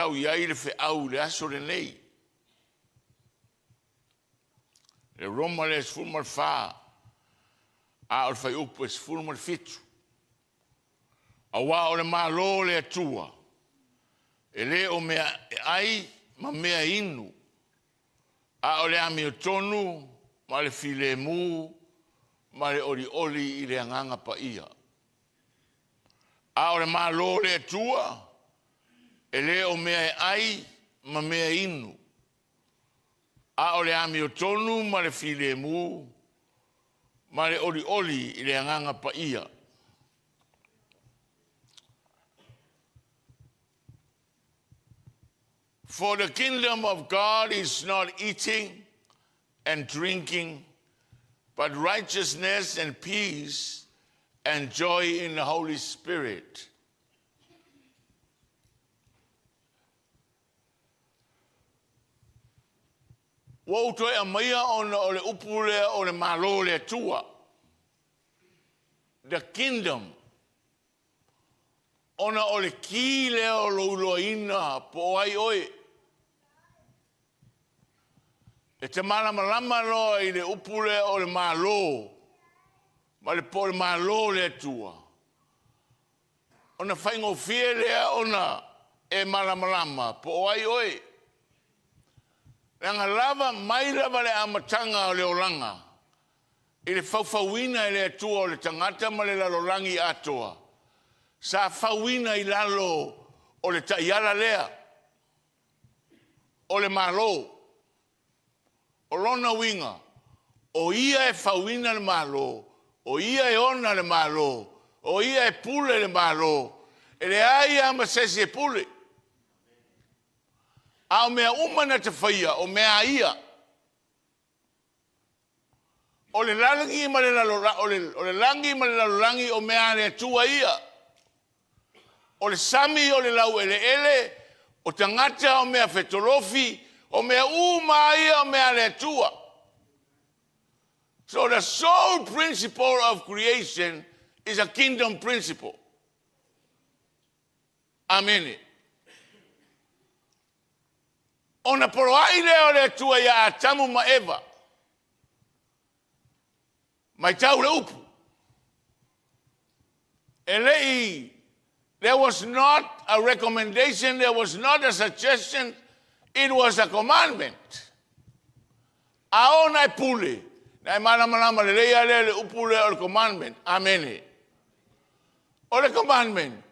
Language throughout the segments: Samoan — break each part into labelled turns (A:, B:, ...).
A: Tau i ai le feau i le aso lenei. Le Roma le 14, a o le fuaiupu e 17. Aua o le Malo o le Atua, e le o mea e ai ma mea e inu, a o le amiotonu ma le filemu ma le olioli i le Agaga Paia. A o le Malo o le Atua, e le o mea e ai ma mea e inu, a o le amiotonu ma le filemu ma le olioli i le Agaga Paia. For the kingdom of God is not eating and drinking, but righteousness and peace and joy in the Holy Spirit. Ua ou toe aumaia ona o le upu lea o le Malo o le Atua. The kingdom. Ona o le ki lea o lou iloaina po o ai oe. E te malamalama loa i le upu lea o le Malo, ma le po o le Malo o le Atua, ona faigofie lea ona e malamalama po o ai oe. Leaga lava mai lava le amataga o le olaga i le faufauina e le Atua o le tagata ma le lalolagi atoa, sa fauina i lalo o le taiala lea o le Malo. O lona uiga, o Ia e fauina le Malo, o Ia e ona le Malo, o Ia e pule le Malo, e leai lava ma se isi e pule. A o mea uma na te faia, o mea a Ia. O le lalagi ma le o le lagi ma le lalolagi o mea a le Atua ia. O le sami o le laueleele, o tagata o mea fetolofi, o mea uma ia o mea a le Atua. So the sole principle of creation is a kingdom principle. Amene. Ona poloai lea o le Atua ia Atamu ma Eva. Matau le upu. E le i, there was not a recommendation, there was not a suggestion, it was a commandment. A ona e pule, na e malamalama lelei lava lea le upu lea o le commandment. Amene. O le commandment,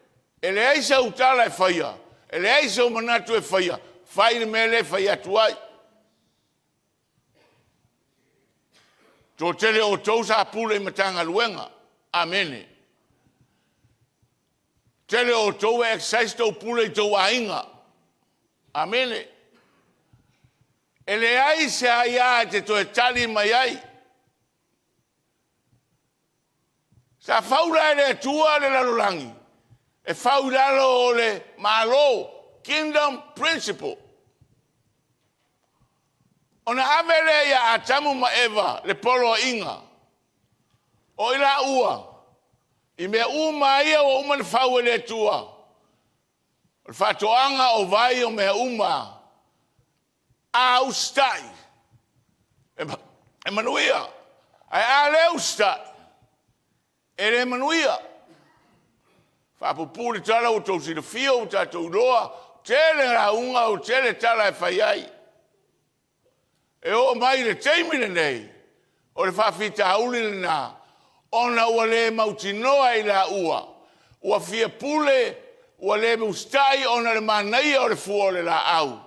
A: e leai sau tala e faia, e leai sou manatu e faia, fai le mea lea e fai atu ai. Toatele o outou sa pule i Matagaluega. Amene. Tele o outou e exercise tou pule i tou aiga. Amene. E leai se aia e te toe tali mai ai. Sa fau la e le Atua le lalolagi, e fau i lalo o le Malo, Kingdom Principle. Ona ave lea ia Atamu ma Eva le poloaiga, o i laua, i mea uma ia ua uma ona fau e le Atua, o le faatoaga, o vai, o mea uma, A usitai, e manuia. Ae a le usitai, e le manuia. Faapuupuu le tala ua outou silafia, ua tatou iloa, tele lauga, ua tele tala e fai ai. E oo mai i le taimi lenei, o le faafitauli lena, ona ua le mautinoa e i laua, ua fia pule, ua le usitai ona o le manaia o le fua o le laau,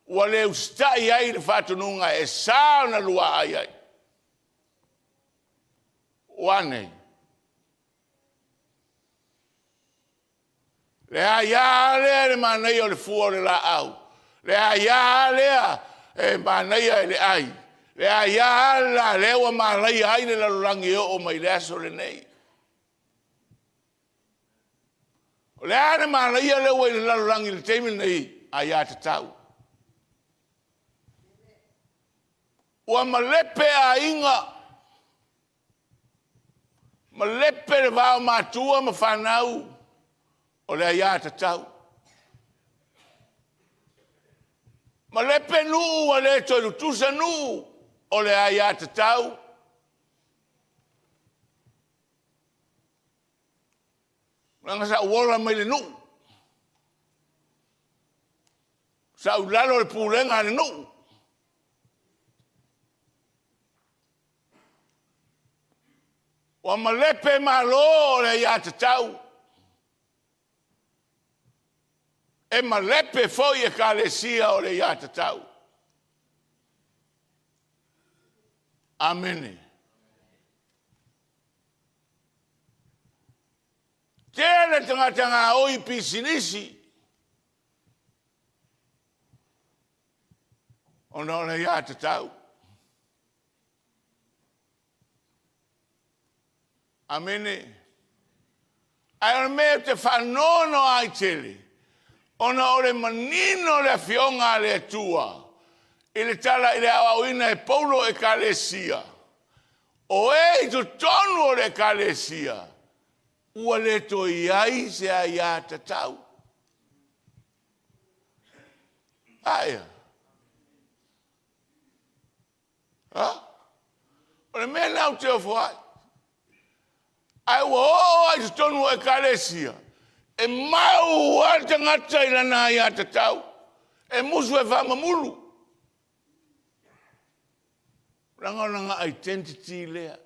A: ua le usitai ai i le faatonuga e sa ona lua ai ai. Ua a nei? Le aia lea i le manaia o le fua o le laau. Le aia lea e manaia i le ai. Le aia la lea ua malaia ai le lalolagi e oo mai i le aso lenei. O le a le malaia lea ua i le lalolagi i le taimi lenei? Aia tatau. Ua malepe aiga, malepe le va o matua ma fanau, o le aia tatau. Malepe nuu ua le toe tutusa nuu o le aiatatau. Leaga sa ou ola mai le nuu. Sa ou i lalo o le pulega a le nuu. Ua malepe malo o le aiatatau. E malepe foi ekalesia o le aiatatau. Amene. Tele tagata gaoi pisinisi ona o le aiatatau. Amene. Ae o le mea ou te faanoanoa ai tele, ona o le manino o le Afioga a le Atua i le tala i le aoaoina e Paulo Ekalesia, o e i totonu o le Ekalesia, ua le toe i ai se aiatatau. Aia. Ha? O le mea lena ou te ofo ai. Ae ua oo lava i totonu o ekalesia, e mau lava le tagata i lana aiatatau, e musu e faamamulu. Leaga o lana identity lea.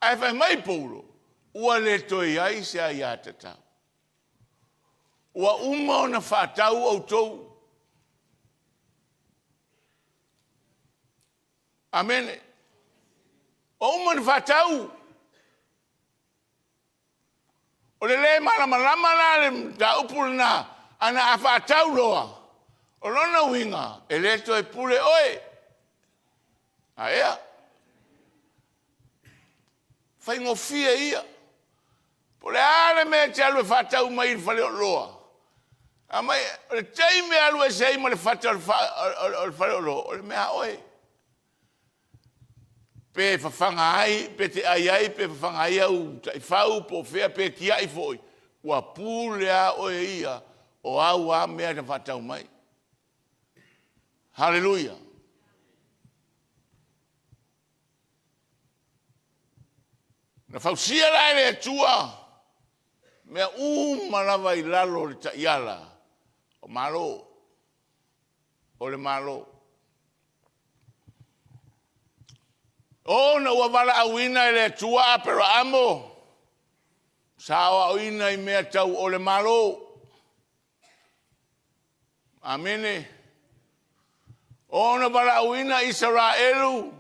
A: Ae fai mai Paulo, ua le toe i ai se aiatatau. Ua uma ona faatau outou. Amene. Ua uma ona faatau. O le le malamalama la le mataupu lena, ana a faatau loa, o lona uiga, e le toe pule oe. Aea? Faigofie ia. Po o le a le mea e te alu e faatau mai i le faleoloa, aumai, o le taimi e alu ese ai ma le fata o le faleoloa, o le mea a oe. Pe fafaga ai, pe te ai ai, pe fafaga ai au taifau, po o fea, pe tiai foi, ua pule lava oe ia o au lava mea na faatau mai. Haleluia! Na fausia la e le Atua mea uma lava i lalo o le taiala o Malo, o le Malo. Ona ua valaauina e le Atua Aperaamo, sa aoaoina i mea tau o le Malo. Amene. Ona valaauina Isaraelu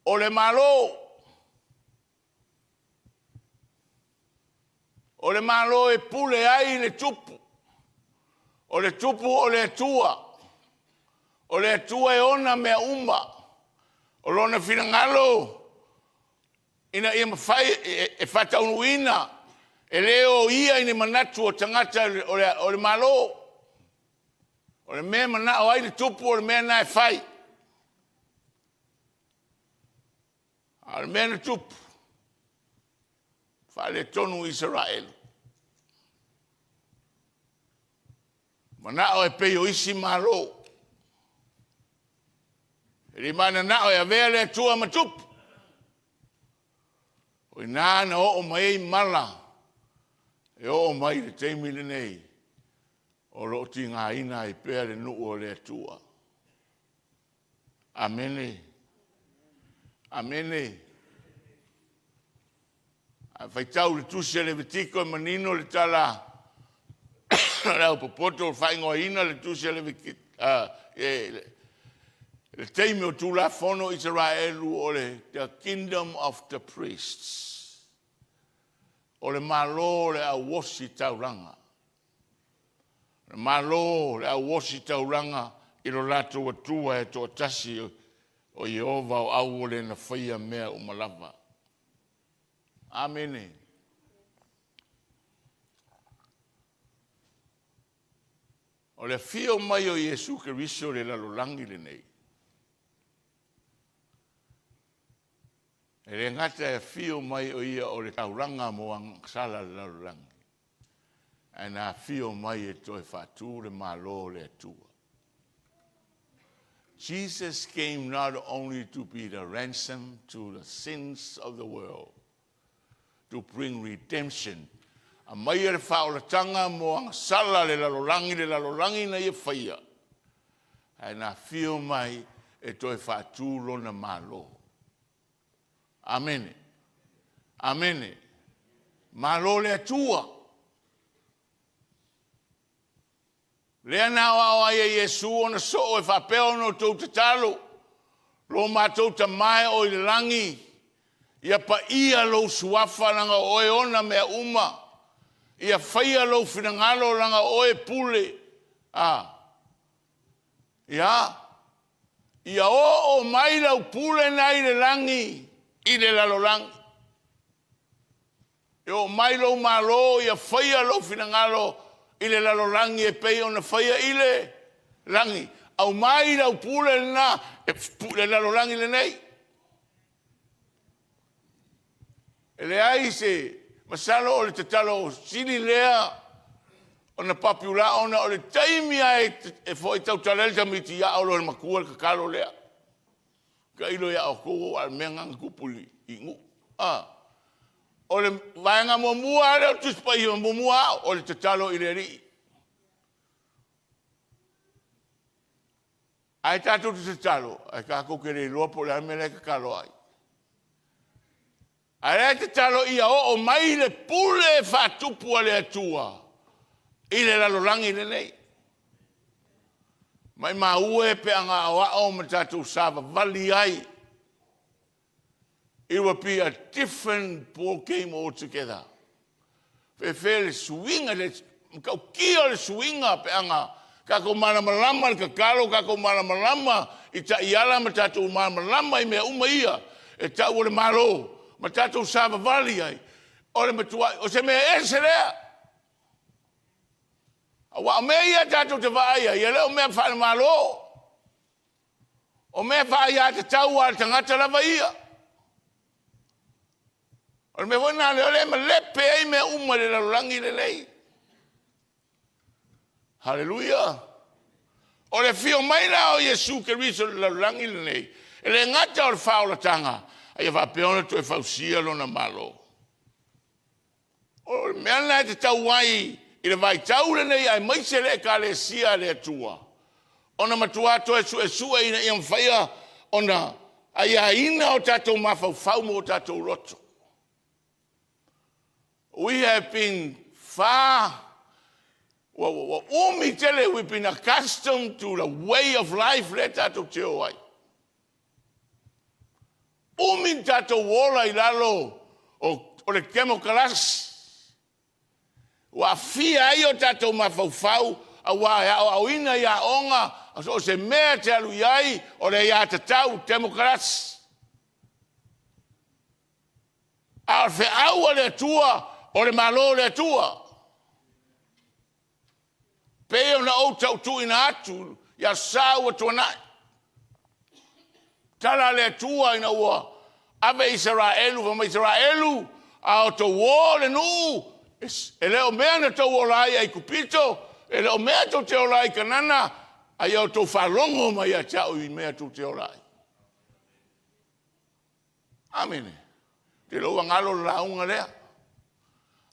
A: o le Malo. O le Malo e pule ai le tupu. O le tupu o le Atua. O le Atua e ona mea uma. O lona finagalo ina ia mafai e faataunuuina, e le o ia i ni manatu o tagata o le Malo. O le mea e manao ai le tupu o le mea lena e fai. A o le mea na tupu, faaletonu Isaraelu. Manao e pei o isi Malo. E le mananao e avea le Atua ma tupu. O i ina na oo mai ai mala e oo mai i le taimi lenei o lo o tigaina ai pea le nuu o le Atua. Amene. Amene. A faitau le tusi a Levitiko e manino le tala a le aupopoto o faaigoaina le tusi a Levitiko, le taimi o Tulafono Isaraelu o le the kingdom of the priests, o le Malo o le auosi taulaga. O le Malo o le auosi taulaga i lo latou Atua e toatasi o Ieova o au o le na faia mea uma lava. Amene. O le afio mai o Iesu Keriso i le lalolagi lenei, e le gata e afio mai o ia o le taulaga mo agasala a le lalolagi. Ae na afio mai e toe faatū le Malo o le Atua. Jesus came not only to be the ransom to the sins of the world, to bring redemption, aumaia le faaolataga mo agasala le lalolagi, le lalolagi na ia faia, ae na afio mai e toe faatu lona Malo. Amene. Amene. Malo le Atua. Lea na aoao ai e Iesu ona soo e faapea ona outou tatalo, Lo matou Tama e o i le lagi, ia paia lou suafa leaga o oe e ona mea uma. Ia faia lou finagalo leaga o oe e pule. A. Ia, ia oo mai lau pule na i le lagi i le lalolagi. E oo mai lou Malo ia faia lou finagalo i le lalolagi e pei ona faia i le lagi. Aumai lau pule lena e pule le lalolagi lenei. E leai se masalo o le tatalo sili lea ona popular ona o le taimi lava e foi tautala ai le tamaiti ia loa e le matua le tatalo lea. Tailo ia outou a o le mea lena na tupu i Nuu. A. O le vaega muamua lava lea o le Tusi Paia muamua lava, o le tatalo i le Alii. Ae tatou te tatalo, ae tatou te le iloa po o le a le mea la e tatalo ai. Ae la e tatalo ia oo mai le pule faatupu a le Atua i le lalolagi lenei. Maimau e pe a na aoao ma tatou savavali ai, it will be a different ball game altogether. Fefe le suiga, le matautia o le suiga pe a na tatou malamalama i le tatalo, tatou malamalama i taiala ma tatou malamalama i mea uma ia e tau o le Malo ma tatou savavali ai, o le matuai, o se mea ese lea. Aua o mea ia tatou te vaai ai, e le o mea faale-Malo, o mea faa-aiatatau a le tagata lava ia. O le mea foi lena o lea e malepe ai mea uma i le lalolagi lenei. Haleluia! O le afio mai la o Iesu Keriso i le lalolagi lenei, e le gata o le faaolataga, a ia faapea ona toe fausia lona Malo. O le mea lena e tatau ai i le vaitau lenei aemaise le Ekalesia a le Atua, ona matua toe suesue ina ia mafai ona aiaina o tatou mafaufau ma o tatou loto. We have been far, ua, ua umi tele, we've been accustomed to the way of life lea tatou te o ai. Umi ni tatou ola i lalo o, o le temokalasi. Ua aafia ai o tatou mafaufau aua e aoaoina i aoga so o se mea e te alu i ai, o le aiatatau temokalasi. A o le feau a le Atua, o le Malo o le Atua. Pei ona ou tautuuina atu i Aso Sa ua tuanai, tala a le Atua ina ua ave Isaraelu, fai mai Isaraelu, a outou o le nuu, e le o mea na tou ola ai i Aikupito, e le o mea tou te ola ai i Kanana, a ia outou faalogo mai ia te au i mea tou te ola ai. Amene. Ou te iloa ua galo le lauga lea.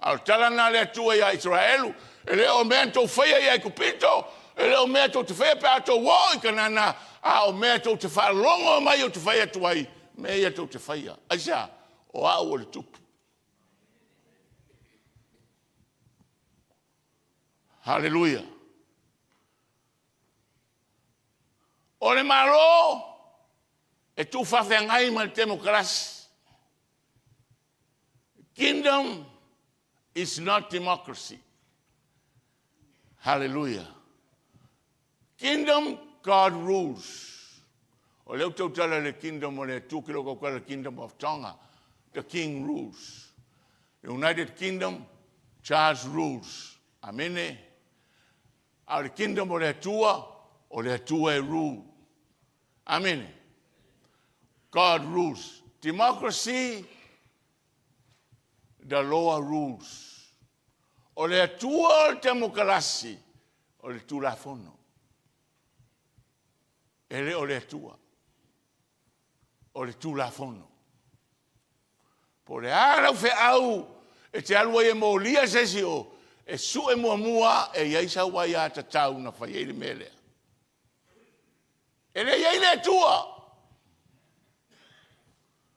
A: A o le tala lena a le Atua ia Isaraelu, e le o mea na tou faia i Aikupito, e le o mea tou te faia pe a tou oo i Kanana, a o mea tou te faalogo mai ou te fai atu ai, mea ia tou te faia. Aisea? O au o le tupu. Haleluia! O le Malo e tuufaafeagai ma le temokarasi. Kingdom is not democracy. Hallelujah. Kingdom, God rules. O lea ou tautala i le kingdom o le Atua, ke lou tautala i le kingdom of Tonga. The king rules. United Kingdom, Charles rules. Amene. A o le kingdom o le Atua, o le Atua e rule. Amene. God rules. Democracy, the law rules. O le Atua o le temokalasi, o le Tulafono. E le o le Atua. O le Tulafono. Po o le a lau feau e te alu ai e molia se isi i o, e sue muamua e i ai sau aiatatau na fai ai le mea lea. E le i ai le Atua.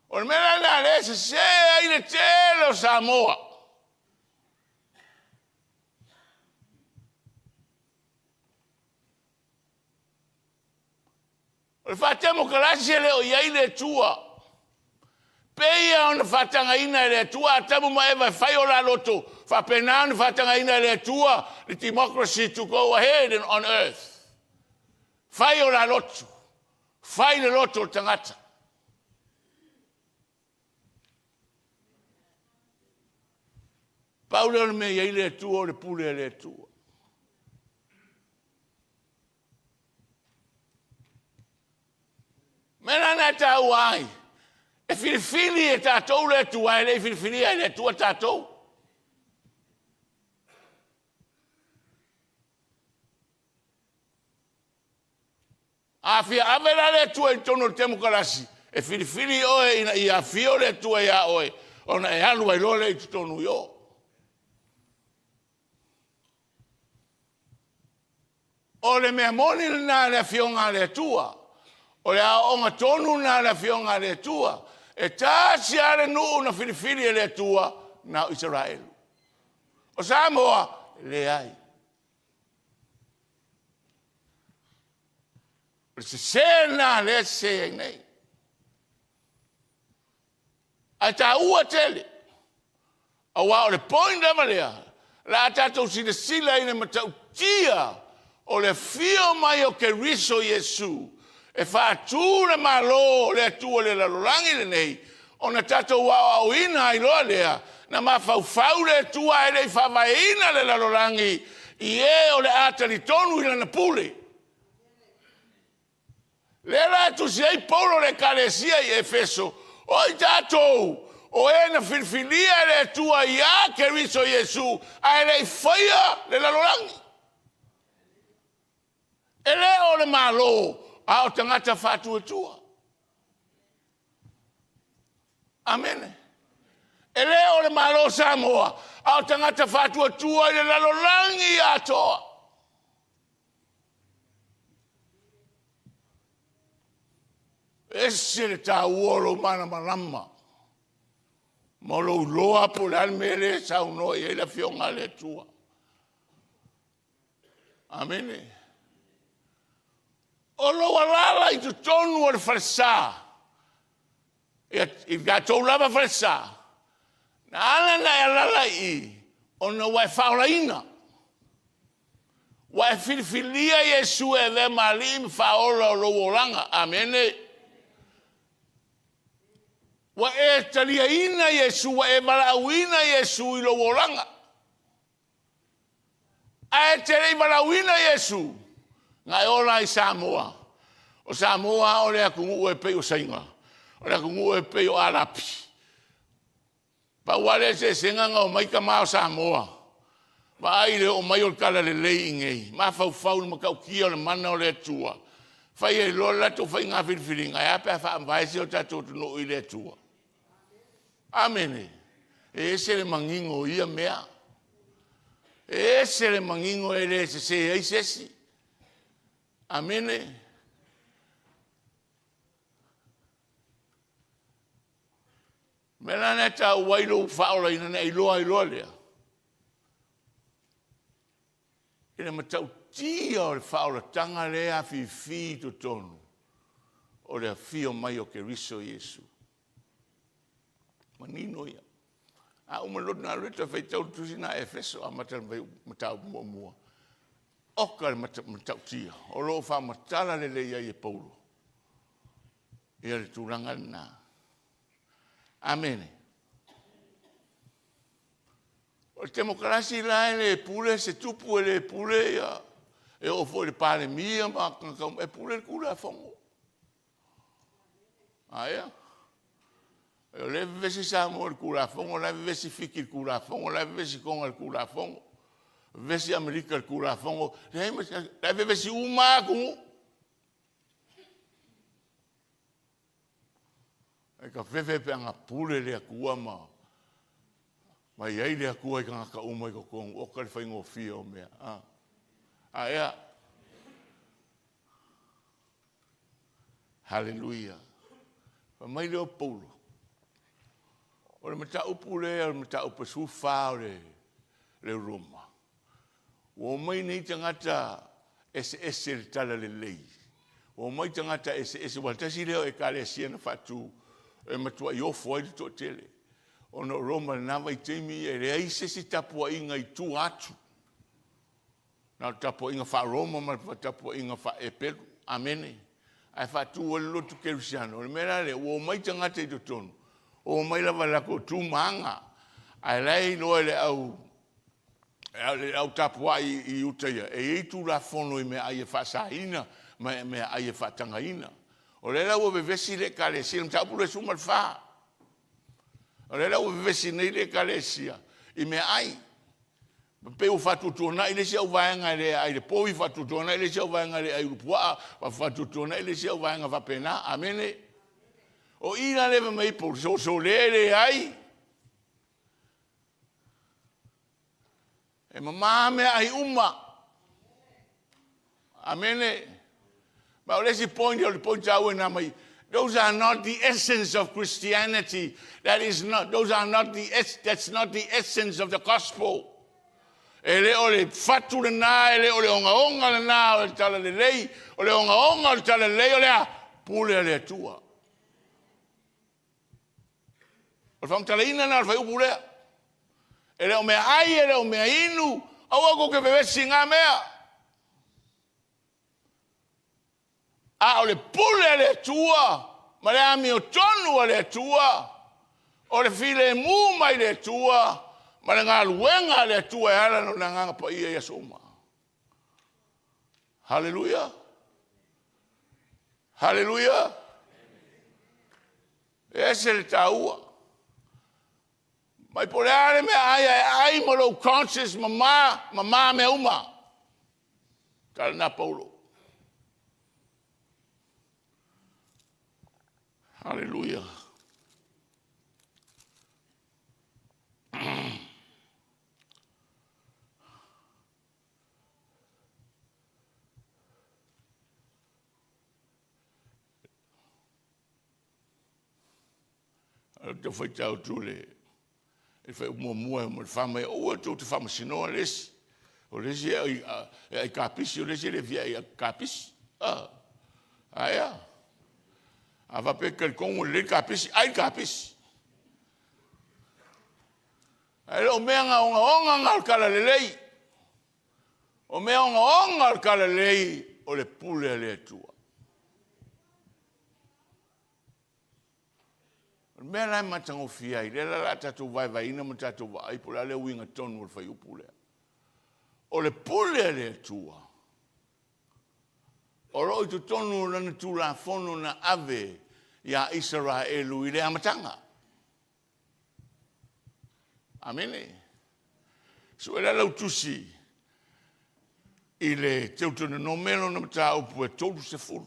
A: O le mea la lena o lea e sese ai le tele o Samoa. O le faatemokarasi e le o i ai le Atua. Pei lava ona faatagaina e le Atua Atamu ma Eva e fai o la loto, faapena ona faatagaina e le Atua le democracy to go ahead on earth. Fai o la loto, fai le loto o le tagata. Pau lea o le mea e i ai le Atua o le pule a le Atua. O le mea la lena e taua ai, e filifili e tatou le Atua ae le i filifilia e le Atua tatou. A fia ave la le Atua i totonu o le temokalasi, e filifili oe ina ia afio le Atua ia oe, ona e alu ai loa lea i totonu i o. O le mea moni lena i le Afioga a le Atua. O le aoaoga tonu lena a le Afioga a le Atua. E tasi lava le nuu na filifili e le Atua, na o Isaraelu. O Samoa, leai. O le sese lena lea e sese ai nei. Ae taua tele, aua o le point lava lea, o le a tatou silasila i le matautia o le afio mai o Keriso Iesu e faatu le Malo o le Atua i le lalolagi lenei, ona tatou aoaoina ai loa lea, na mafaufau le Atua ae le i faavaeina le lalolagi i e o le a talitonu i lana pule. Lea la e tusi ai Paulo i le ekalesia i Efeso, o i tatou, o e na filifilia e le Atua ia Keriso Iesu ae le i faia le lalolagi. E le o le Malo, a o tagata faatuatua. Amene. E le o le Malo o Samoa, a o tagata faatuatua i le lalolagi atoa. E ese le taua o lou malamalama ma lou iloa po o le a le mea lea e saunoa i ai le Afioga a le Atua. Amene. O lou alaala i totonu o le falesa, i tatou lava falesa, na ala ona e alaala i i, ona ua e faaolaina. Ua e filifilia Iesu e avea ma Alii ma Faaola o lou olaga. Amene. Ua e taliaina Iesu, ua e valaauina Iesu i lou olaga. Ae e te le i valaauina Iesu, na e ola ai i Samoa. O Samoa o le atunuu e pei o Saina, o le atunuu e pei o Arapi. Pau lava le eseesega na omai tama o Samoa, vaai i le oo mai o le talalelei i inei, mafaufau i le matautia o le mana o le Atua, fai ai loa le latou faiga filifiliga, ae a pe a faavae si o tatou atunuu i le Atua? Amene. E ese le manino o ia mea. E ese le manino e le sese ai se isi. Amene. O le mea la lena e taua ai lou faaolaina ona e iloa ai loa lea i le matautia o le faaolataga lea e afifi i totonu o le afio mai o Keriso Iesu. Manino ia. A uma loa ona alu toe faitau le tusi lena a Efeso amata mai le mataupu muamua. Oka le matautia o lo o faamatala lelei ai e Paulo ia le tulaga lena. Amene. O le temokalasi la e le pule se tupu, e le pule ia, e oo foi i le Palemia ma tagata uma, e pule le Tulafono. Aia, o lea e vevesi Samoa i le Tulafono, o la e vevesi Fiti i le Tulafono, o la e vevesi Toga i le Tulafono. Vevesi Amerika i le Tulafono, leai ma se, la e vevesi uma lava atunuu. Ae tafefe pe ana pule le Atua ma ma i ai le Atua i tagata uma i totonu, oka le faigofie o mea. A, a ea? Haleluia. Fai mai lea o Paulo, o le mataupu lea o le mataupu e 14 o le, le Roma, ua omai nei tagata eseese i le talalelei, ua omai tagata eseese, aua tasi lea o ekalesia na faatu e matuai ofo ai le toatele, ona o Roma i lena vaitaimi e leai se isi tapuaiga i tua atu, na o le tapuaiga faa-Roma ma le tapuaiga faa-Eperu. Amene. Ae faatu ai le lotu kerisiano. O le mea la lea, ua omai tagata i totonu, ua omai lava i latou tu ma aga, ae la e iloa e le au le au tapuai i uta ia, e i ai tulafono i meaai e faasaina ma meaai e faatagaina. O lea la ua vevesi le ekalesia i le mataupu lea 14. O lea la ua vevesi nei le ekalesia i meaai. E pei ua faatuatuanai le isi auvaega e le aai i le povi, faatuatuanai le isi auvaega e le ai ulupuaa, faatuatuanai le isi auvaega faapena. Amene. O i la lea fai mai ai Paulo, sole e leai. E mama meaai uma. Amene. Ma o le isi point, o le point taua ina mai, those are not the essence of Christianity. That is not, those are not the, that's not the essence of the gospel. E le o le fatu lena, e le o le ogaoga lena o le talalelei, o le ogaoga o le talalelei o le a? Pule a le Atua. O le faamatalaina lena o le fuaiupu lea. E le o mea ai, e le o mea inu, aua tou te vevesi i na mea. A o le pule a le Atua ma le amiotonu a le Atua, o le filemu mai le Atua ma le galuega a le Atua e ala i Lona Agaga Paia i aso uma. Haleluia! Haleluia! E ese le taua. Mai po o le a le mea ai, ae ai ma lou conscious mama, mama mea uma. Tala lena Paulo. Haleluia. Ou te faitau atu le le faaiupu muamua e fa mai, aua tou te faamasinoa le isi. O le isi e ai kapisi, o le isi e le fia ai kapisi. Ah, aea. A faapea e talitonu e lelei kapisi, ai kapisi. Ae le o mea na ogaoga na o le talalelei. O mea ogaoga o le talalelei o le pule a le Atua. O le mea la e matagofie ai, lea la o le a tatou vaevaeina ma tatou vaai po o le a le uiga tonu o le fuaiupu lea. O le pule a le Atua, o lo o i totonu o Lana Tulafono na ave iā Isaraelu i le amataga. Amene. Sue la lau tusi i le Teutononome lona mataupu e 30.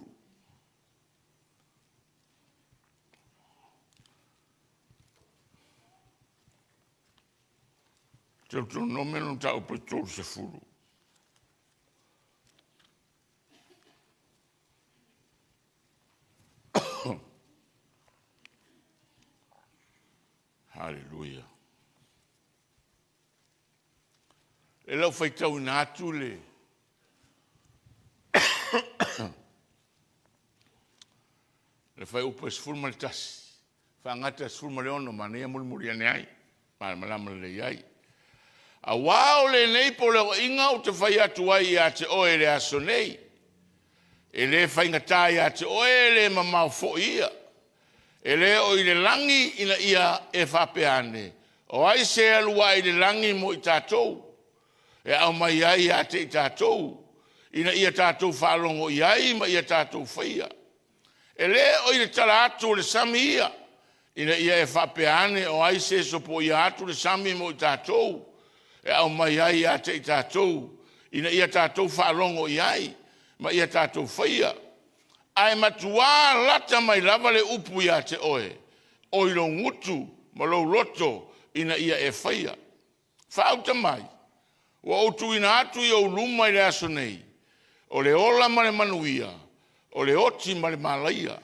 A: Teutononome lona mataupu e 30. Haleluia. E lau faitauina atu le le fuaiupu e 11, faagata e 16, manaia mulimuli ane ai, malamalama lelei ai. Auā o lenei poloaiga ou te fai atu ai ia te oe i le aso nei, e le faigata ia te oe, e le mamao foi ia. E le o i le lagi ina ia e faapea ane, o ai se alu ae i le lagi mo i tatou, e aumai ai ia te i tatou, ina ia tatou faalogo i ai ma ia tatou faia. E le o i le tala atu o le sami ia, ina ia e faapea ane, o ai se e sopoia atu le sami mo i tatou, e aumai ai ia te i tatou, ina ia tatou faalogo i ai ma ia tatou faia. Ae matuā lata mai lava le upu ia te oe, o i lou gutu ma lou loto ina ia e faia. Faauta mai, ua ou tuuina atu i ou luma i le aso nei, o le ola ma le manuia, o le oti ma le malaia.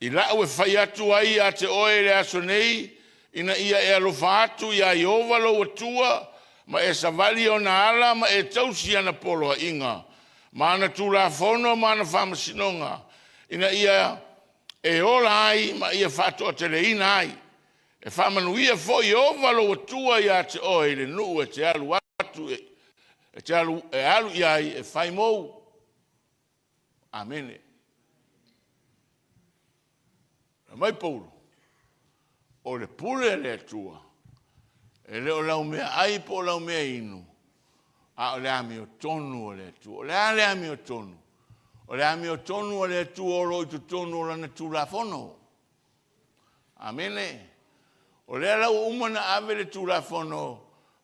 A: I lau e fai atu ai ia te oe i le aso nei, ina ia e alofa atu iā Ieova lou Atua, ma e savali i ona ala ma e tausi ana poloaiga ma ana tulafono ma ana faamasinoga, ina ia e ola ai ma ia faatoateleina ai. E faamanuia foi Ieova lou Atua ia te oe i le nuu e te alu atu e te alu, e alu i ai e fai mou. Amene. Fai mai Paulo, o le pule a le Atua, e le o lau meaai po o lau mea inu, a o le amiotonu a le Atua. O le a le amiotonu? O le amiotonu a le Atua o lo o i totonu o Lana Tulafono. Amene. O lea la ua uma ona ave le Tulafono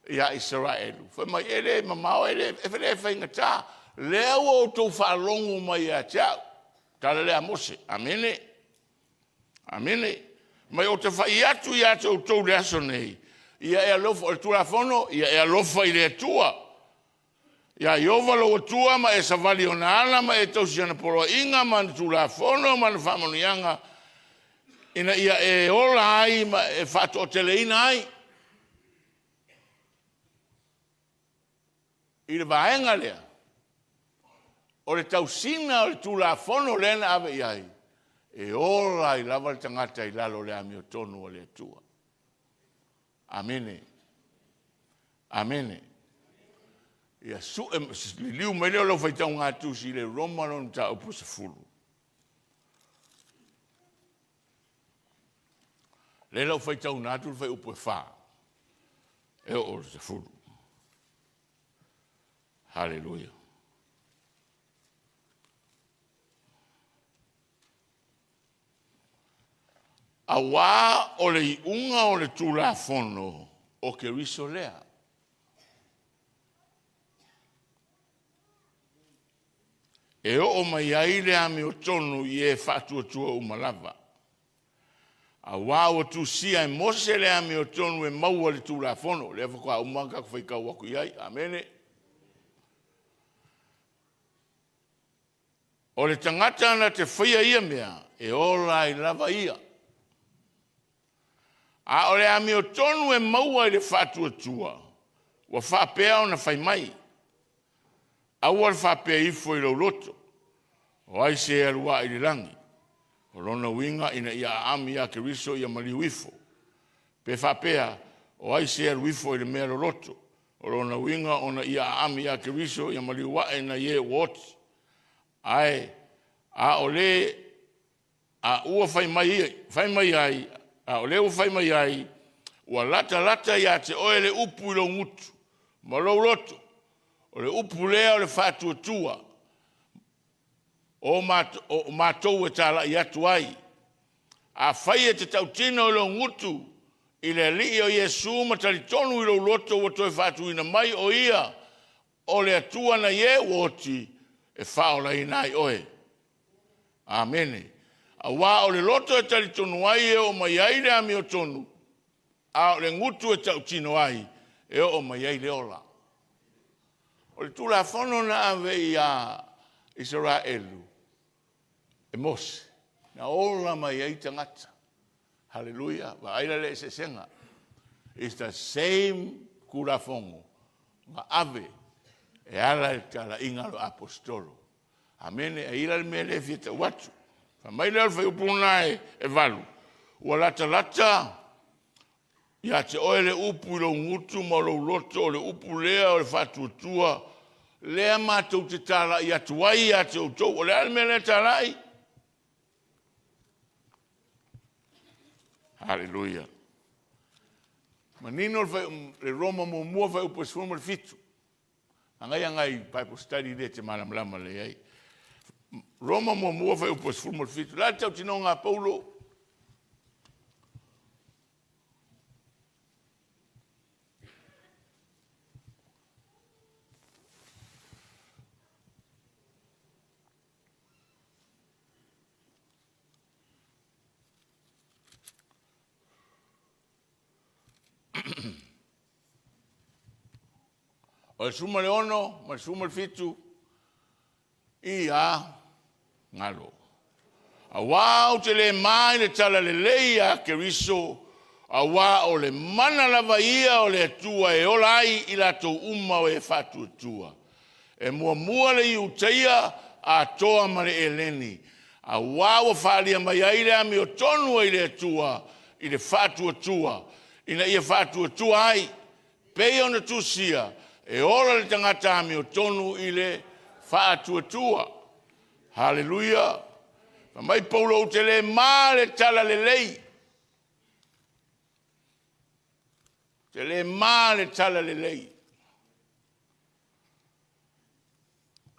A: ia Isaraelu, fai mai e le mamao, e le, e le faigata. Lea ua outou faalogo mai ia te au. Tala lea a Mose. Amene. Amene. Mai ou te fai atu ia te outou i le aso nei, ia e alofa, o le Tulafono, ia e alofa i le Atua. Ia Ieova lou Atua ma e savali i ona ala ma e tausi ana poloaiga ma ana tulafono ma ana faamanuiaga, ina ia e ola ai ma e faatoateleina ai. I le vaega lea, o le tausiga o le Tulafono lea na ave i ai, e ola ai lava le tagata i lalo o le amiotonu a le Atua. Amene. Amene. Ia sue, liliu mai lea o lau faitauga tusi i le Roma lona mataupu 10. Lea la ua faitauina atu le fuaiupu e 4 e oo i le 10. Haleluia. Auā o le iuga o le Tulafono o Keriso lea. E oo mai ai le amiotonu i e faatuatua uma lava. Auā ua tusia e Mose le amiotonu e maua i le Tulafono. Lea faatoa uma ona tatou faitau atu i ai. Amene. O le tagata na te faia ia mea, e ola ai lava ia. A o le amiotonu e maua i le faatuatua, ua faapea ona fai mai, Aua le faapea ifo i lou loto, o ai se e alu ae i le lagi? O lona uiga ina ia aami ia Keriso ia maliu ifo. Pe faapea, o ai se e alu ifo i le mea loloto? O lona uiga ona ia aami ia Keriso ia maliu ae nai e ua oti. Ae a o le a ua fai mai, fai mai ai, a o lea ua fai mai ai, ua latalata ia te oe le upu i lou gutu ma lou loto, o le upu lea o le faatuatua o matou e talai atu ai. Afai e te tautino i lou gutu i le Alii o Iesu ma talitonu i lou loto ua toe faatuina mai o Ia o le Atua nai e ua oti, e faaolaina ai oe. Amene. Aua o le loto e talitonu ai e oo mai ai le amiotonu, a o le gutu e tautino ai e oo mai ai le ola. O le Tulafono na ave ia Isaraelu e Mose, na ola mai ai tagata. Haleluia! Vaai la i le eseesega. It's the same Tulafono na ave e ala i le talaiga a le Aposetolo. Amene. E i ai la le mea lea e fia tau atu. Fai mai lea o le fuaiupu lena e 8, ua latalata ia te oe le upu i lou gutu ma lou loto, o le upu lea o le faatuatua, lea matou te talai atu ai ia te outou. O le a le mea lea e talai? Haleluia. Manino le Roma muamua fuaiupu e 17. Agaia nai Bible study lea e te malamalama lelei ai. Roma muamua fuaiupu e 17. La le tautinoga a Paulo. O le 16 ma le 17, ia galo. Auā ou te le ma i le talalelei a Keriso, auā o le mana lava ia o le Atua e ola ai i latou uma o e faatuatua, e muamua le Iutaia atoa ma le Eleni, auā ua faaalia mai ai le amiotonu a le Atua i le faatuatua, ina ia faatuatua ai, pei ona tusia, e ola le tagata amiotonu i le faatuatua. Haleluia! Fai mai Paulo, ou te le ma le talalelei. Ou te le ma le talalelei.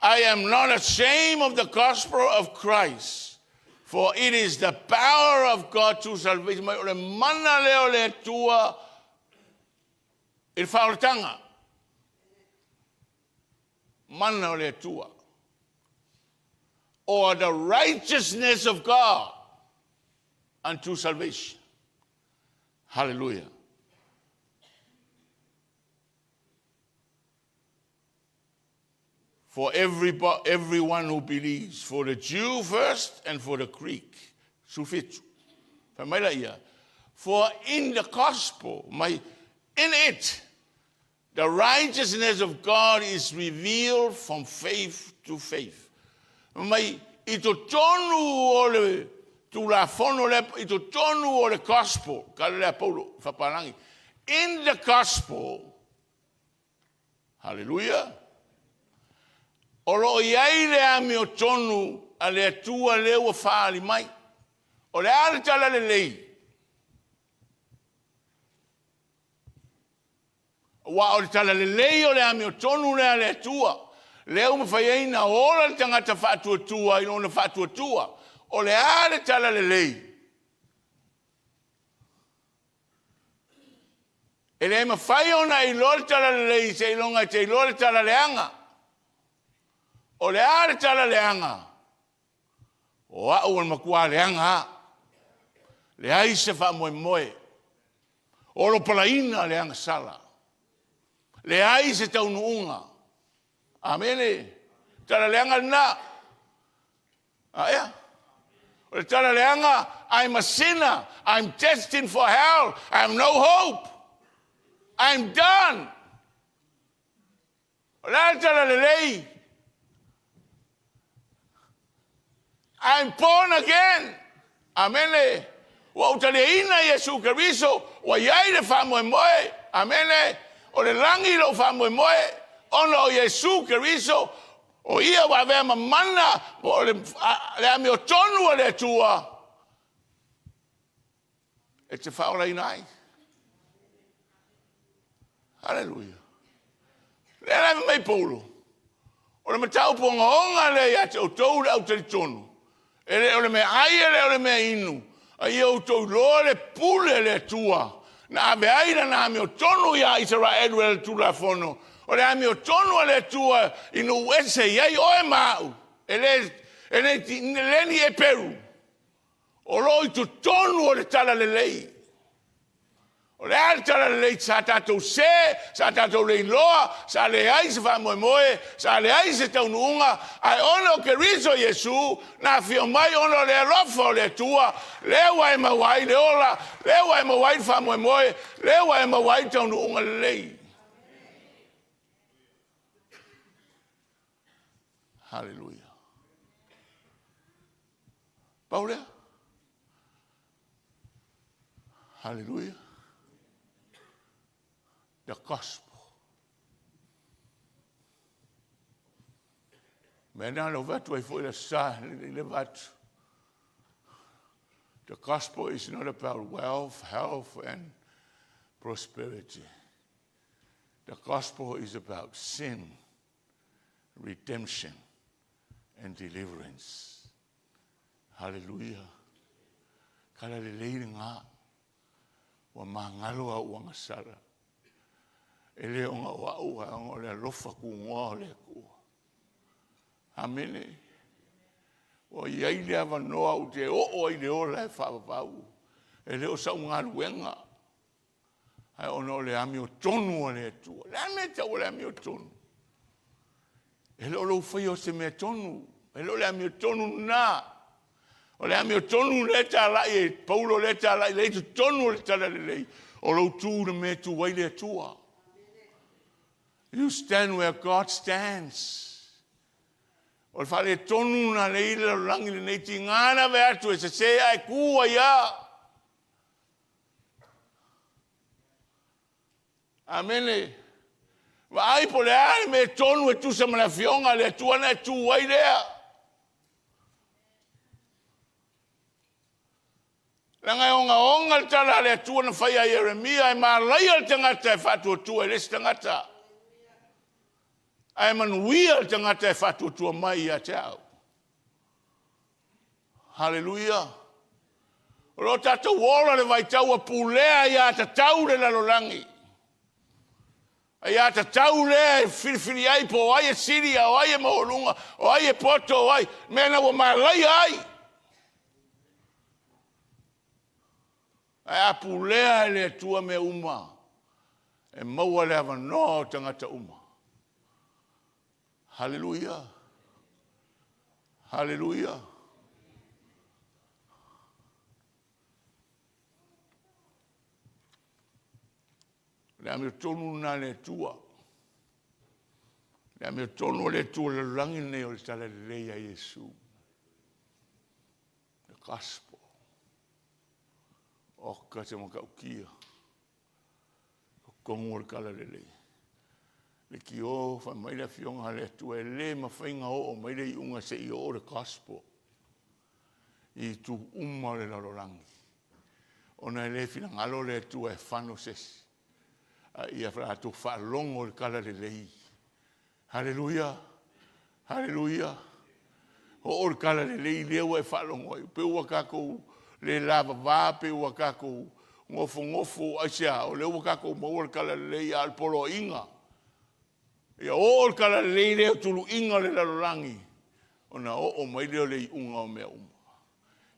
A: I am not ashamed of the gospel of Christ, for it is the power of God to salvation. Mai o le mana lea o le Atua i le faaolataga. Mana o le Atua. Or the righteousness of God unto salvation. Hallelujah. For every, everyone who believes, for the Jew first and for the Greek. 17. Fai mai la ia, for in the gospel, my, in it, the righteousness of God is revealed from faith to faith. Mai i totonu o le Tulafono lea, i totonu o le gospel, kala lea Paulo, fapalangi, in the gospel, Haleluia! O lo o i ai le amiotonu a le Atua lea ua faaali mai. O le a le talalelei? Aua o le talalelei o le amiotonu lea a le Atua, lea ua mafai ai ona ola le tagata faatuatua i lona faatuatua. O le a le talalelei? E le mafai ona e iloa le talalelei seiloga e te iloa le tala leaga. O le a le tala leaga? O au o le matua leaga lava. Leai se faamoemoe. Olopalaina le agasala. Leai se taunuuga. Amene. Tala leaga lena. A ea? O le tala leaga, I'm a sinner, I'm destined for hell, I have no hope. I'm done. O le a le tala lelei? I'm born again. Amene. Ua ou taliaina Iesu Keriso, ua i ai le faamoemoe. Amene. O le lagi lou faamoemoe, ona o Iesu Keriso, o ia ua avea ma mana o le, le amiotonu a le Atua e te faaolaina ai. Haleluia. Lea la fai mai Paulo, o le mataupu ogaoga lea ia te outou le au talitonu, e le o le mea ai, e le o le mea inu, a ia outou iloa le pule a le Atua na ave ai lana amiotonu iā Isaraelu e le Tulafono, o le amiotonu a le Atua i nuu ese i ai oe ma au, e le, e le, le ni Eperu, o lo o i totonu o le talalelei. O le a le talalelei? Sa tatou se, sa tatou le iloa, sa leai se faamoemoe, sa leai se taunuuga, ae ona o Keriso Iesu, na afio mai ona o le alofa o le Atua, lea ua e maua ai le ola, lea ua e maua ai le faamoemoe, lea ua e maua ai le taunuuga lelei. Haleluia. Pau lea. Haleluia. The gospel. Mea na lau atu ai foi le sa i le atu. The gospel is not about wealth, health and prosperity. The gospel is about sin, redemption and deliverance. Haleluia. Kala lelei lena. Ua magalo au agasala. E le ona o au, ae ona o le alofa tunoa o le Atua. Amene. Ua i ai le avanoa ou te oo ai i le ola e faavavau. E le o sau galuega. Ae ona o le amiotonu a le Atua. O le a le mea e tau o le amiotonu? E le o lou faia o se mea tonu. E le o le amiotonu lena. O le amiotonu lea e talai e Paulo lea e talai lea i totonu o le Talalelei, o lou tu i le mea e tu ai le Atua. You stand where God stands. O le faaletonu lena lea i le lalolagi lenei, tiga na ave atu e sese ae tu ai lava. Amene. Vaai po o le a le mea tonu e tusa ma le Afioga a le Atua ona e tu ai lea. Leaga e ogaoga le tala a le Atua na fai ia Ieremia, e malaia le tagata e faatuatua i le isi tagata, ae manuia le tagata e faatuatua mai ia te au. Haleluia! O lo o tatou ola i le vaitau ua pulea aiatatau le lalolagi. Aiatatau lea e filifili ai po o ai e sili a o ai e maualuga, o ai e poto, o ai, mea na ua malaia ai. Ae a pulea e le Atua mea uma, e maua le avanoa o tagata uma. Haleluia! Haleluia! O le amiotonu lena a le Atua. O le amiotonu a le Atua i le lalolagi lenei o le Talalelei a Iesu. The Gospel. Oka se matautia. Totonu o le Talalelei. Leitio fai mai le Afioga a le Atua e le mafai ona oo mai le iuga seia oo le Gospel i itu uma o le lalolagi, ona e le finagalo le Atua e fano se isi, a ia latou faalogo i le Talalelei. Haleluia! Haleluia! Oo le Talalelei lea ua e faalogo ai, pei ua tatou le lavava, pei ua tatou nofonofo, aisea? O lea ua tatou maua le Talalelei, a o le poloaiga, ia oo le Talalelei lea i tuluiga o le lalolagi, ona oo mai lea o le iuga o mea uma.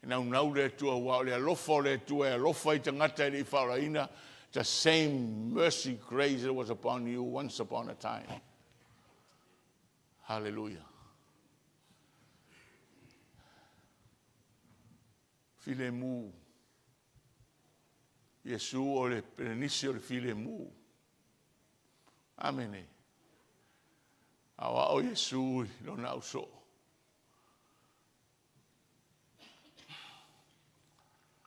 A: E naunau le Atua aua o le alofa o le Atua e alofa i tagata e le i faaolaina, the same mercy grace that was upon you once upon a time. Hallelujah. Filemu. Iesu o le perenisi o le filemu. Amene. Aoao Iesu i lona ausoo.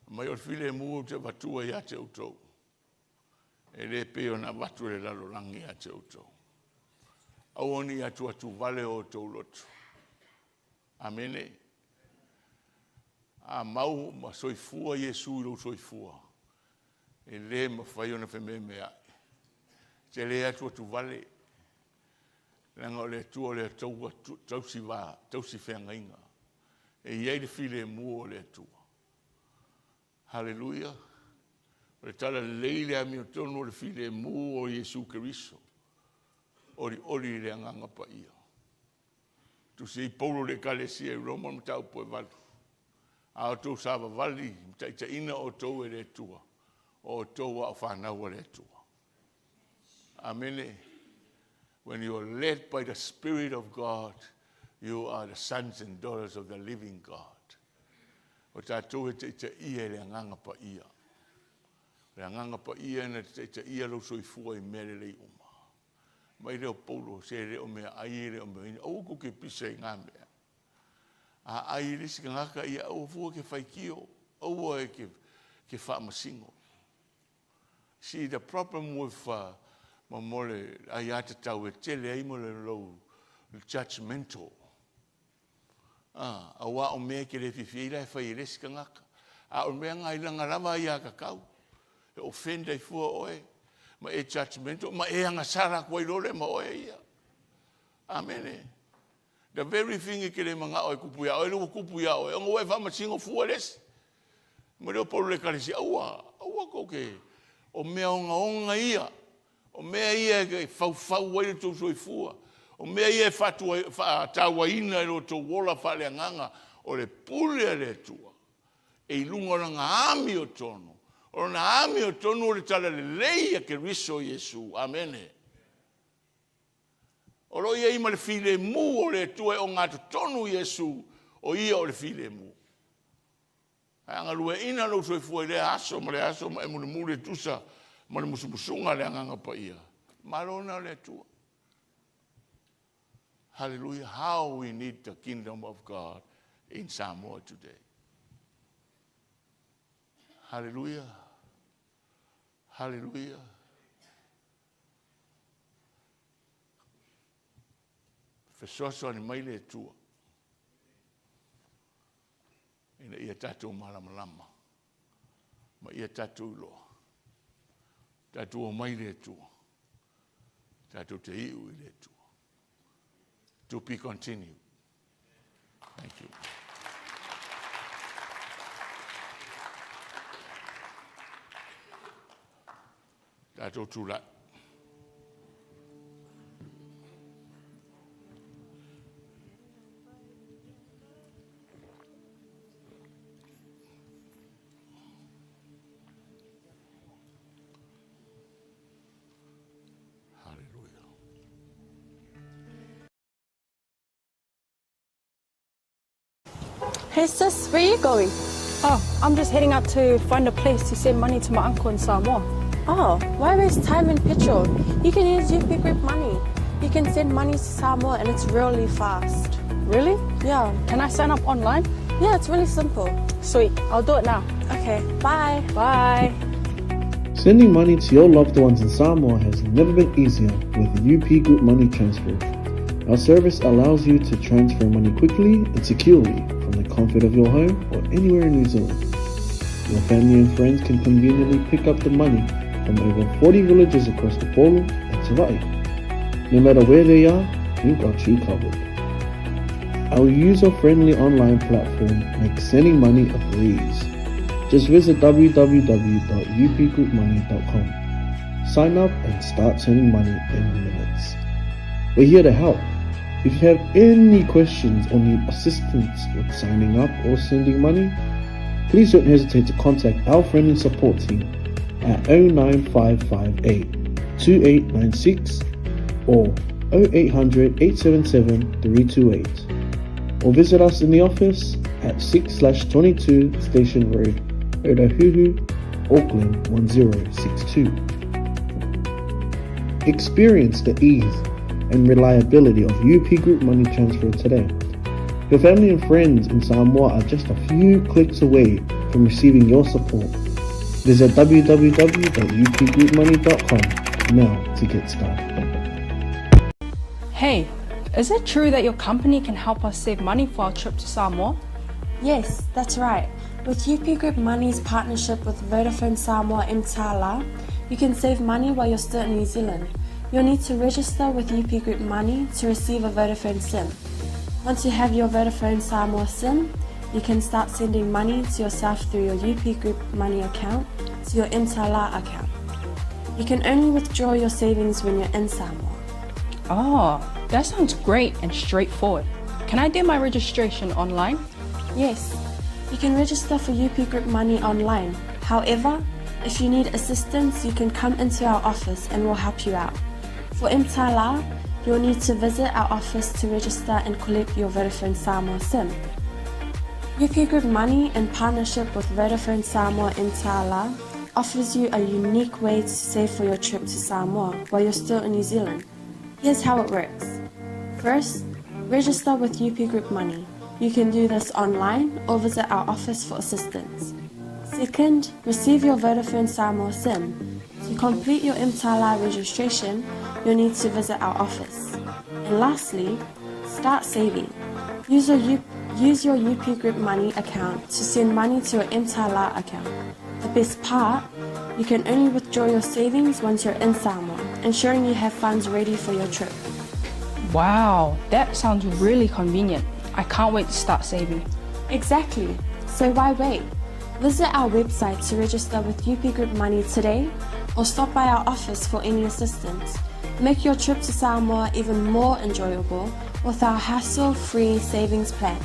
A: Mai o le filemu ou te avatua ia te outou, e le pei ona avatu e le lalolagi ia te outou. Aua ne i atuatuvale o outou loto. Amene. A mau ma soifua Iesu i lou soifua, e le mafai ona fememeai. E te le atuatuvale, leaga o le Atua o le Atua tausi va, tausi feagaiga. E i ai le filemu o le Atua. Haleluia! O le talalelei le amiotonu o le filemu o Iesu Keriso. Olioli i le Agaga Paia. Tusi ai Paulo i le Ekalesia i Roma mataupu e 8, a outou savavali ma taitaiina outou e le Atua, o outou o fanau a le Atua. Amene. When you are led by the Spirit of God, you are the sons and daughters of the living God. O tatou e taitaia e le Agaga Paia. O le Agaga Paia na te taitaia lou soifua i mea lelei uma. Mai lea o Paulo, se e le o mea ai, e le o mea inu. Aua tou te pisa i na mea. A ai le isi tagata, ia aua fua e te faitio, aua e te faamasino. See the problem with uh, ma mo le aiatatau e tele ai mo le lou judgmental. Ah, aua o mea e te le fiafia ai la e fai e le isi tagata. A o mea na i lana lava aiatatau, e offend ai fua oe, ma e judgmental, ma e agasala atu ai loa lea ma oe ia. Amene. The very thing e te le manao e tupu iā oe, lea ua tupu iā oe, ona ua e faamasino fua i le isi. Ma lea o Paulo i le ekalesia, aua, aua tou te, o mea ogaoga ia, o mea ia e faufau ai le tou soifua, o mea ia e faatauaina i lo outou ola faaleagaga, o le pule a le Atua e i luga o lana amiotonu. O lona amiotonu o le Talalelei a Keriso Iesu. Amene. O lo o i ai ma le filemu o le Atua e ogatotonu Iesu, o Ia o le filemu. Ae a galueaiina lou soifua i lea aso ma lea aso ma e mulimuli e tusa ma le musumusuga a le Agaga Paia, malo lena o le Atua. Hallelujah. How we need the kingdom of God in Samoa today. Hallelujah. Hallelujah. Fesoasoani mai le Atua ina ia tatou malamalama ma ia tatou iloa. Tatou omai i le Atua. Tatou te iu i le Atua. To be continued. Thank you. Tatou tulai. Hallelujah.
B: Hey sis, where are you going?
C: Oh, I'm just heading out to find a place to send money to my uncle in Samoa.
B: Oh, why waste time and petrol? You can use UP Group Money. You can send money to Samoa and it's really fast.
C: Really?
B: Yeah.
C: Can I sign up online?
B: Yeah, it's really simple.
C: Sweet, I'll do it now.
B: Okay, bye.
C: Bye.
D: Sending money to your loved ones in Samoa has never been easier with UP Group Money Transfer. Our service allows you to transfer money quickly and securely from the comfort of your home or anywhere in New Zealand. Your family and friends can conveniently pick up the money from over 40 villages across the Upolu and Savai'i. No matter where they are, we've got you covered. Our user-friendly online platform makes sending money a breeze. Just visit www.upgroupmoney.com. Sign up and start sending money in minutes. We're here to help. If you have any questions or need assistance with signing up or sending money, please don't hesitate to contact our friendly support team at 09558 2896 or 0800 877 328 or visit us in the office at 6/22 Station Road, Otahuhu, Auckland 1062. Experience the ease and reliability of UP Group Money Transfer today. Your family and friends in Samoa are just a few clicks away from receiving your support. Visit www.upgroupmoney.com now to get started.
C: Hey, is it true that your company can help us save money for our trip to Samoa?
B: Yes, that's right. With UP Group Money's partnership with Vodafone Samoa Mtala, you can save money while you're still in New Zealand. You'll need to register with UP Group Money to receive a Vodafone SIM. Once you have your Vodafone Samoa SIM, you can start sending money to yourself through your UP Group Money account to your Mtala account. You can only withdraw your savings when you're in Samoa.
C: Oh, that sounds great and straightforward. Can I do my registration online?
B: Yes, you can register for UP Group Money online. However, if you need assistance, you can come into our office and we'll help you out. For Mtala, you'll need to visit our office to register and collect your Vodafone Samoa SIM. UP Group Money, in partnership with Vodafone Samoa Mtala, offers you a unique way to save for your trip to Samoa while you're still in New Zealand. Here's how it works. First, register with UP Group Money. You can do this online or visit our office for assistance. Second, receive your Vodafone Samoa SIM. To complete your Mtala registration, you'll need to visit our office. And lastly, start saving. Use your, U- use your UP Group Money account to send money to your Mtala account. The best part, you can only withdraw your savings once you're in Samoa, ensuring you have funds ready for your trip.
C: Wow, that sounds really convenient. I can't wait to start saving.
B: Exactly. So why wait? Visit our website to register with UP Group Money today or stop by our office for any assistance. Make your trip to Samoa even more enjoyable with our hassle-free savings plan.